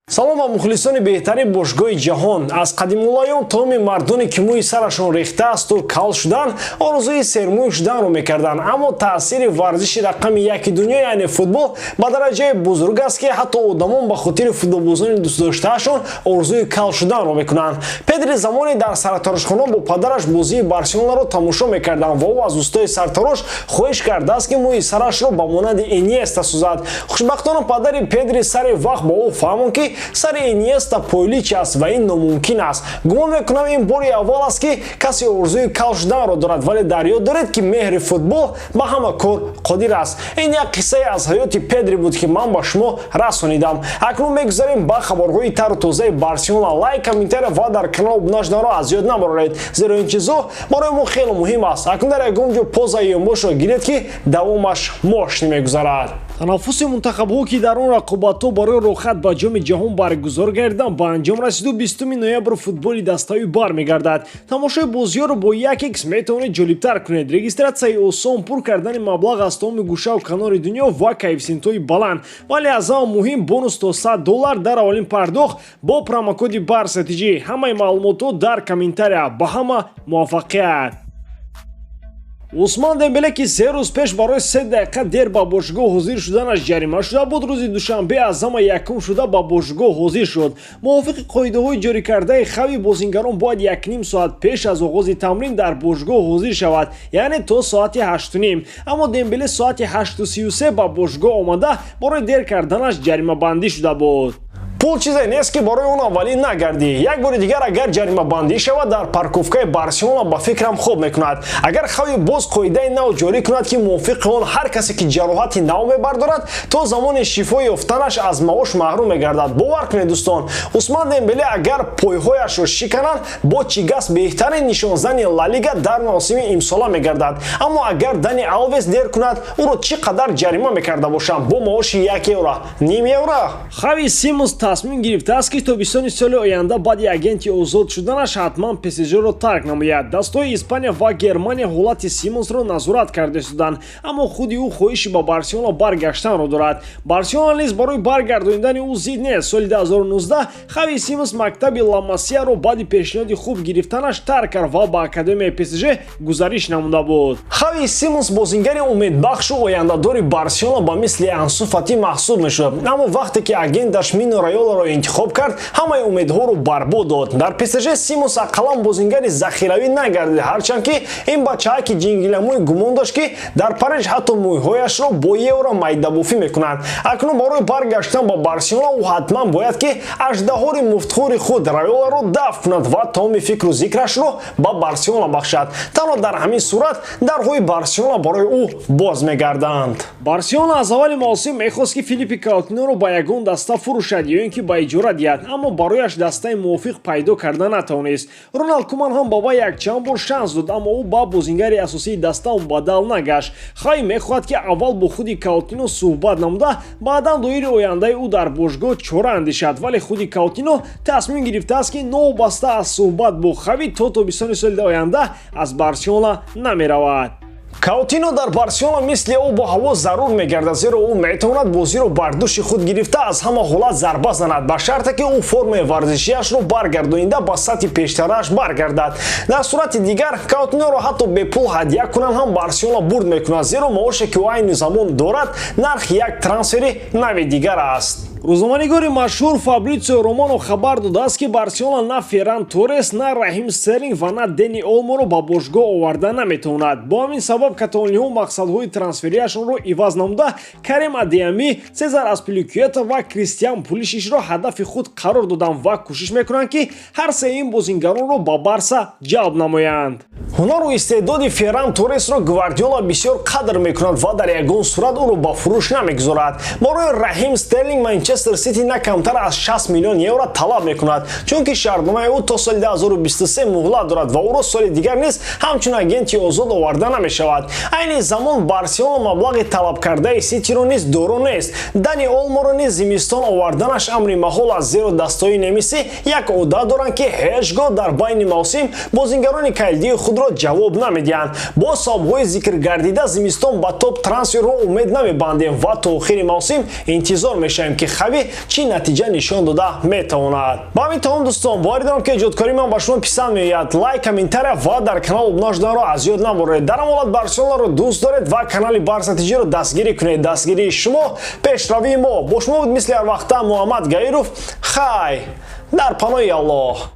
Салом ба мухлисони беҳтарин бошгоҳи ҷаҳон. Аз қадимулайём тамоми мардоне, ки мӯи сарашон рехтаасту кал шудан, орзуи сермӯй шуданро мекарданд. Аммо таъсири варзиши рақами яки дунё, яъне футбол, ба дараҷаи бузург аст, ки ҳатто одамон ба хотири футболбозони дӯстдоштаашон орзуи кал шуданро мекунанд. Педри замоне дар сартарошхона бо падараш бозии Барселонаро тамошо мекарданд ва ӯ аз устои сартарош хоҳиш кардааст, ки мӯи сарашро ба монанди Иньеста созад. Хушбахтона, падари Педри сари вақт ба ӯ фаҳмонд, ки сари Иньеста пойлич аст ва ин номумкин аст. Гумон мекунам, ин бори аввал аст, ки касе орзуи кал шуданро дорад, вале дар ёд доред, ки меҳри футбол ба ҳама кор қодир аст. Ин як қиссае аз ҳаёти Педри буд, ки ман ба шумо расонидам. Акнун мегузарем ба хабарҳои тару тозаи Барселона. Лайк, комментария ва дар канал обуна шуданро аз ёд набароред, зеро ин чизо барои мо хеле муҳим аст. Акнун дар ягон ҷо пауза ёмбошро гиред, ки давомаш мошни мегузарад. Танаффуси мунтахабҳо, ки дар он рақобатҳо барои роҳхат ба Ҷоми ҷаҳон баргузор гардидан, ба анҷом расиду 20 ноябр футболи даставӣ бармегардад. Тамошои бозиҳоро бо 1x метавонед ҷолибтар кунед. Регистратсияи осон, пур кардани маблағ аз тамоми гӯшаву канори дунё ва коэффисиентҳои баланд, вале аз ҳама муҳим, бонус то 100 доллар дар аввалин пардохт бо промокоди БАРСАТЖ. Ҳамаи маълумотҳо дар комментария. Ба ҳама муваффақият! Усман Дембеле, ки 3 рӯз пеш барои 3 дақиқа дер ба бошгоҳ ҳозир шуданаш ҷарима шуда буд, рӯзи душанбе аз ҳама якум шуда ба бошгоҳ ҳозир шуд. Мувофиқи қоидаҳои ҷорикардаи Хави, бозингарон бояд якним соат пеш аз оғози тамрин дар бошгоҳ ҳозир шавад, яъне то соати 8:30. Аммо Дембеле соати 8:33 ба бошгоҳ омада, барои дер карданаш ҷаримабандӣ шуда буд. Пул чизе нест, ки барои он аввалин нагардӣ. Як бори дигар агар ҷаримабандӣ шавад, дар парковкаи Барселона ба фикрам хоб мекунад. Агар Хави боз қоидаи нав ҷорӣ кунад, ки мувофиқи он ҳар касе, ки ҷароҳати нав мебардорад, то замони шифо ёфтанаш аз маош маҳрум мегардад, бовар кунед, дӯстон, Усман Дембеле агар пойҳояшро шикананд, бо чигас беҳтарин нишонзани Ла Лига дар мавсими имсола мегардад. Аммо агар Дани Алвес дер кунад, ӯро чӣ қадар ҷарима мекарда бошанд? Бо маоши 1 евро, ним евро. Хави Симонс тасмим гирифтааст, ки тобистони соли оянда баъди агенти озод шуданаш ҳатман ПСЖро тарк намояд. Дастҳои Испания ва Германия ҳолати Симонсро назорат карда истоданд, аммо худи ӯ хоҳиши ба Барселона баргаштанро дорад. Барселона низ барои баргардонидани ӯ зид нест. Соли 2019 Хави Симонс мактаби Ламасияро баъди пешниҳоди хуб гирифтанаш тарк кард ва ба академияи ПСЖ гузариш намуда буд. Хави Симонс бозингари умедбахшу ояндадори Барселона ба мисли Ансу Фати маҳсуб мешуд, аммо вақте ки агенташ Мино Райоларо интихоб кард, ҳамаи умедҳоро барбод дод. Дар ПСЖ Симонс ақаллан бозингари захиравӣ нагардид, ҳарчанд ки ин бачаҳаки ҷингиламӯй гумон дошт, ки дар Париж ҳатто мӯйҳояшро бо евро майдабофӣ мекунанд. Акнун барои баргаштан ба Барселона ӯ ҳатман бояд, ки аждаҳори муфтхӯри худ Райоларо дафт кунад ва тамоми фикру зикрашро ба Барселона бахшад. Танҳо дар ҳамин сурат дарҳои Барселона барои ӯ боз мегарданд. Барселона аз аввали мавсим мехост, ки Филиппи Каутиноро ба ягон даста фурӯшад ё ин ки ба иҷора диҳад, аммо барояш дастаи мувофиқ пайдо карда натавонист. Роналд Куман ҳам ба вай якчанд бор шанс дод, аммо ӯ ба бозингари асосии даста мубаддал нагашт. Хави мехоҳад, ки аввал бо худи Каутино суҳбат намуда, баъдан доири ояндаи ӯ дар бошгоҳ чора андешад, вале худи Каутино тасмим гирифтааст, ки новобаста аз суҳбат бо Хави то тобистони соли оянда аз Барселона намеравад. Каутино дар Барселона мисли обу ҳаво зарур мегардад, зеро ӯ метавонад бозиро бар дӯши худ гирифта, аз ҳама ҳолат зарба занад, ба шарте ки ӯ формаи варзишиашро баргардонида, ба сатҳи пештарааш баргардад. Дар сурати дигар Каутиноро ҳатто бепул ҳадя кунанд ҳам, Барселона бурд мекунад, зеро маоше, ки ӯ айни замон дорад, нархи як трансфери нави дигар аст. Рӯзноманигори машҳур Фабритсио Романо хабар додааст, ки Барселона на Ферран Торрес, на Раҳим Стерлинг ва на Дени Олморо ба бошгоҳ оварда наметавонад. Бо ҳамин сабаб каталониҳо мақсадҳои трансферияшонро иваз намуда, Карим Адеями, Сезар Аспиликуэта ва Кристиан Пулишишро ҳадафи худ қарор доданд ва кӯшиш мекунанд, ки ҳар сеи ин бозингаронро ба Барса ҷалб намоянд. Ҳунару истеъдоди Ферран Торресро Гвардиола бисёр қадр мекунад ва дар ягон сурат ӯро ба фурӯш намегузорад. Барои Раҳим Стерлинг Манчестер Сити на камтар аз 60 миллион евро талаб мекунад, чунки шартномаи ӯ то соли 2023 муҳлат дорад ва ӯро соли дигар низ ҳамчун агенти озод оварда намешавад. Айни замон Барселона маблағи талабкардаи Ситиро низ доро нест. Дани Олморо низ зимистон оварданаш амри маҳол аст, зеро дастҳои немисӣ як одат доранд, ки ҳеҷ гоҳ дар байни мавсим бозингарони калидии худро худро ҷавоб намедиҳанд. Бо сабабҳои зикргардида, зимистон ба топ трансферро умед намебандем ва то охири мавсим интизор мешавем, ки Хави чӣ натиҷа нишон дода метавонад. Ба ҳамин тамом, дӯстон. Боварӣ дорам, ки эҷодкории ман ба шумо писанд меояд. Лайк, комментария ва дар канал обуна шуданро аз ёд набаред. Дар ҳамолат Барселонаро дӯст доред ва канали Барса ТЖро дастгирӣ кунед. Дастгирии шумо — пешравии мо. Бо шумо буд, мисли ҳар вақта, Муҳаммад Гаиров. Хай, дар паноҳи Аллоҳ.